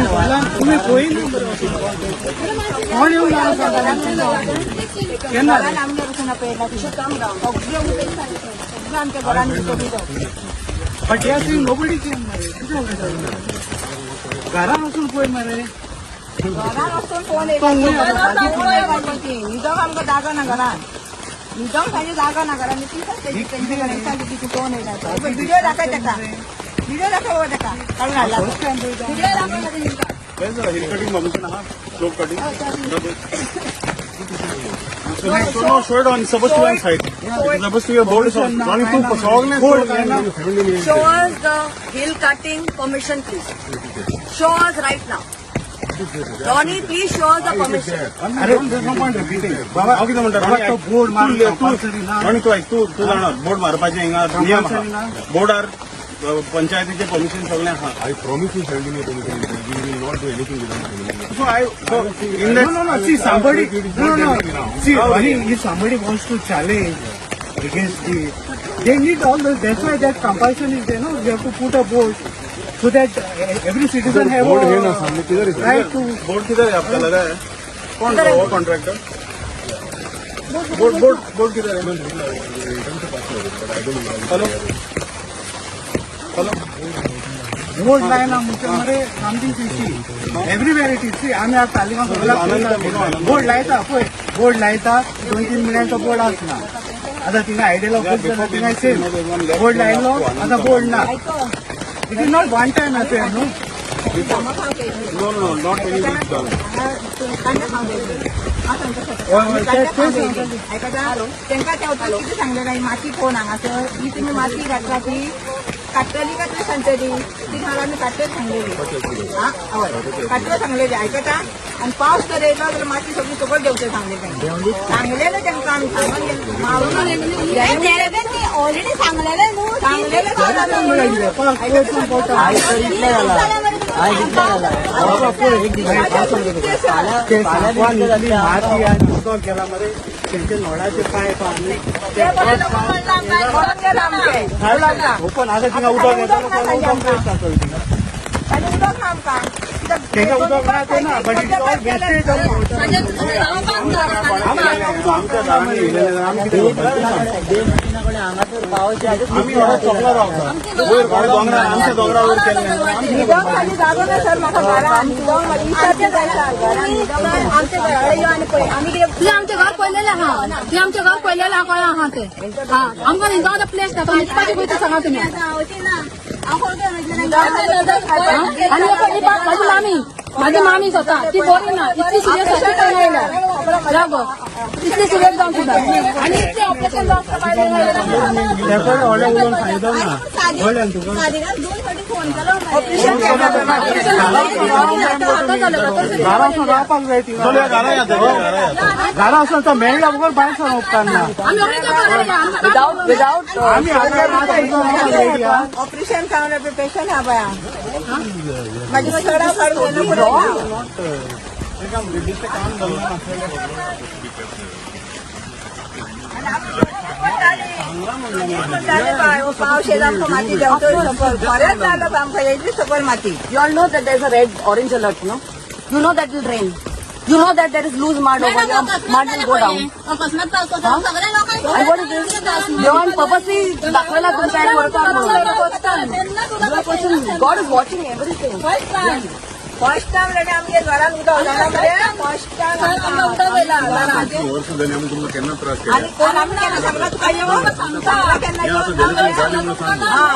तुम्ही बोला, तुम्ही पळयना बरं, कोण येऊन जाणार केन्ना? घरान आमगे वचून पळयला, सगळें उदक, सगळें आमच्या घरान उदक उदक. But here see, nobody came मरे. कितें उलयता? घरान वचून पळय मरे. घरान वचून फोन येयला, न्हिदोंक आमकां जागो ना घरान, न्हिदोंक तांची जागो ना घरान. ती तेंचे कडेन सांगली, फोन येयला. व्हिडिओ दाखय ताका, व्हिडिओ दाखय बाबा ताका, काडून हाडला व्हिडिओ दाखय. हिल कटिंग परमिशन आहा, slope cutting. So no, show it on, supposed to be on site. It's supposed to be a board. So Ronnie, तू सगळें बोर्ड काय ना? Show us the hill cutting permission, please. Show us right now. Ronnie, please show us the permission. अरे, there's no point repeating. बाबा, हांव कितें म्हणटा, बाबा, Ronnie, तो बोर्ड मार तू compulsory ना. Ronnie, तू आयक, तूं तूं जाणा, बोर्ड मारपाचें हिंगा नियम Compulsory ना. आहा. बोर्डार पंचायतीचे परमिशन सगळें आहा. I promise you 17 permission. We will not do anything without 17. So I so in No, no, no. See, somebody. No, no, no. See, Ronnie, if somebody wants to challenge against the, they need all those. That's why that compulsion is there. No, you have to put a board so that every citizen have board है ना a सामने, किधर है? Right to. Board किधर है आपका लगा है? कौन वो contractor? Board, board, board किधर है? Hello, hello. Board लायना म्हणजे मरे सामकी fishy. Everywhere it is. See, आमी आतां तालिगांव सगळ्याक बोर्ड लायता पळय, बोर्ड लायता, 2-3 म्हयन्यांचो बोर्ड आसना. आतां थिंगा आयडियल ऑफिस जाता, थिंगा सेम बोर्ड लायलो, आतां बोर्ड ना. It is not one time affair न्हू. No, no, not any week done. हय हय, तें सांगता. आयकता? तांकां त्या वचून कितें सांगलें काय, माती कोण हांगासर ही तुमी माती घातला ती काडटली काय तुवें सांगतली? ती घाल, आमी काडटली सांगलेली. हा, हय, काडटली सांगलेली. आयकता? आनी पावस जर येयलो जाल्यार माती सगळी सकयल देंवचे सांगले तांकां. सांगलेलें तांकां आमी, सांगून मारून ऑलरेडी सांगलेले न्हू. सांगलेलें. बाबा पळय, ते सांकवान इतली माती आनी उदक गेला मरे, तेंचे नळाचे पायप आनी ते गेला आमचे. ओपन. आतां थिंगा उदक येता, उदक वयता चल थिंगा. आनी उदक ना आमकां. तेंका उदक ना ते ना, but it's all wastage of water. आमच्या दारांनी येयलेलें, आमी कितें करपाचें? आमी एवढो चोकला रावता वयर, थोडे दोंगरार, आमच्या दोंगरा वयर केल्लें. आमी कितें न्हिदोंक खाली जागो ना सर म्हाका घरान. न्हिदोंक म्हाजी इच्छा जाता घरान न्हिदोंक. आमच्या घरा यो आनी पळय आमी कितें. तुवें आमचें घर पळयलेलें आहा, तुवें आमचें घर पळयलेलें आहा, कळ्ळें आहा तें. हा, आमकां न्हिदोंक आतां प्लेस ना, तो न्हिदपाची खंय तें सांगा तुमी. आनी ही माझी मामी, माझी मामी स्वता ती बरी ना, इतली सिरियस आसा ती खंय आयल्या गो, इतली सिरियस जावन सुद्दां आनी इतलें ऑपरेशन जावन सुद्दां बायल आयल्या. तेका व्हडलें उलोवन फायदो ना, कळ्ळें न्हू तुका? दोन फावटी फोन केलो. ऑपरेशन. आतां जालें. घरा वचून रावपाक जाय थिंगा. चलया, घरा येता, घरा येता. घरा वचून तो मेळ्ळ्या बगर भायर सरोंक उपकारना. आमी रोखडीच घरा या. विदाउट विदाउट आमी आतां रेडी आहा. ऑपरेशन खावन पेशंट हा बाया म्हाजी सडा काडून घेयना. काम जालें. पावस येयला, आमकां माती देंवतो सकयल. बरेंच जालो, आमकां येयली सकयल माती. You all know that there's a red orange alert, no? You know that will rain. You know that there is loose mud over here. Mud will go down. अकस्मात पावस कोसळ्ळो, सगळ्या लोकांक. And what is this? You on purposely दाखवायला तुमच्या worker म्हणून. You person, God is watching everything. First time, first time जाणें आमगे घरान उदक जाणा मरे, फर्स्ट टायम. आमकां उदक येयला घरान. वर्ष जाली आमी तुमकां केन्ना त्रास केला? आनी कोण आमी केन्ना सांगला तुका येवन? सांगला केन्ना हे आतां येवन? जालें जालें म्हणून सांग. हा,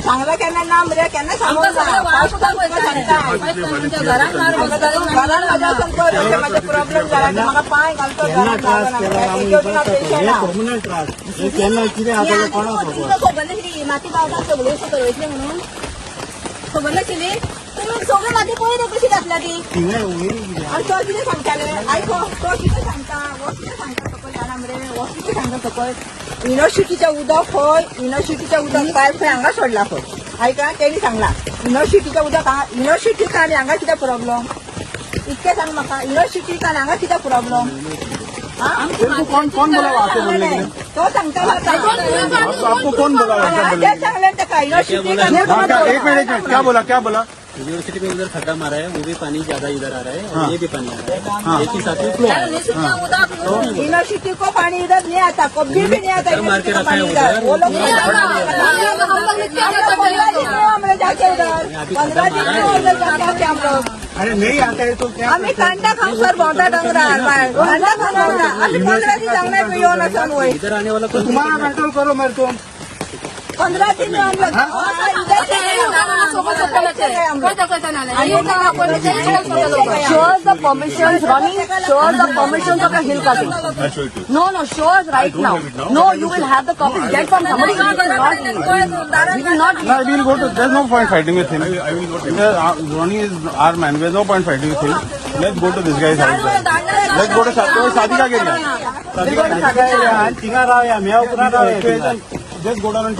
सांगला केन्ना ना मरे, केन्ना सांगूंक ना. फर्स्ट टायम तुका सांगता. आमच्या घरान मार बसता. घरान म्हाज्या संपर्क म्हाजे प्रॉब्लेम जाला, म्हाका पांय घालतो. केन्ना घरान त्रास जागो ना. केला आमी? एक पेशंट हे आहा. परमनंट त्रास हे केन्ना कितें आसा तें कोणाक खबर. तुमकां खबर नाशिल्ली माती पावसाक सगळी सकयल वयतली म्हणून? खबर नाशिल्ली? तुमी सगळी माती पळयता कशी घातल्या ती. थिंगा वयर कितें? आनी तो कितें सांगताले आयको, तो कितें सांगता, हो कितें सांगता सकयल जाणा मरे, हो कितें सांगता सकयल युनिव्हर्सिटीचें उदक खंय, युनिव्हर्सिटीचें उदक पायप खंय हांगा सोडला खंय. आयका, तेणी सांगला युनिव्हर्सिटीचें उदक हांगा. युनिव्हर्सिटीक आनी हांगा कितें प्रॉब्लम, इतकें सांग म्हाका. युनिव्हर्सिटीक आनी हांगा कितें प्रॉब्लम? कोण कोण बोला वहाँ से बोलने के लिए? तो सांगता म्हाका. आपको कौन बोला वहाँ से बोलने के तेच सांगलें ताका, युनिव्हर्सिटीक. लिए? हाँ, क्या, एक मिनट, एक मिनट, क्या बोला, क्या बोला? यूनिवर्सिटी में उधर खड्डा मारा है, वो भी पानी ज्यादा इधर आ रहा है और ये भी पानी आ रहा है, एक ही साथ में फ्लो आ रहा है। यूनिवर्सिटी को पानी इधर नहीं आता, कभी भी नहीं आता। मार के यूनिवर्सिटी का रखा है पानी इधर उधर। वो लोग नहीं आता। हम लोग नित्य आता 15 दिन हुआ हमने जाके उधर, 15 दिन हुआ उधर जाके आके हम लोग। अरे नहीं आता है तो क्या? आम्ही कांदा खाऊन सर भोंवता डोंगरार बाय, कांदा खाऊन भोंवता आम्ही 15 दीस हांगा येवन वचोन वय। इधर आने वाला तो तुम्हारा कंट्रोल करो मेरे को। 15 दिन हम लोग इधर से गए हम। सोबत खंय दाखयता ना। Show us the permissions, Ronnie. Show us the permissions of the hill cutting. I show it to you. No, show us right don't now. have it now. No, you will have the copies. Get from somebody. We will not leave. We will not leave. No, we'll go to. There's no point fighting with him. I will not. Ronnie is our man. There's no point fighting with him. Let's go to this guy's house. Let's go to Sadhika area. थिंगा रावया, म्या उपरांत रावया. Just go down and.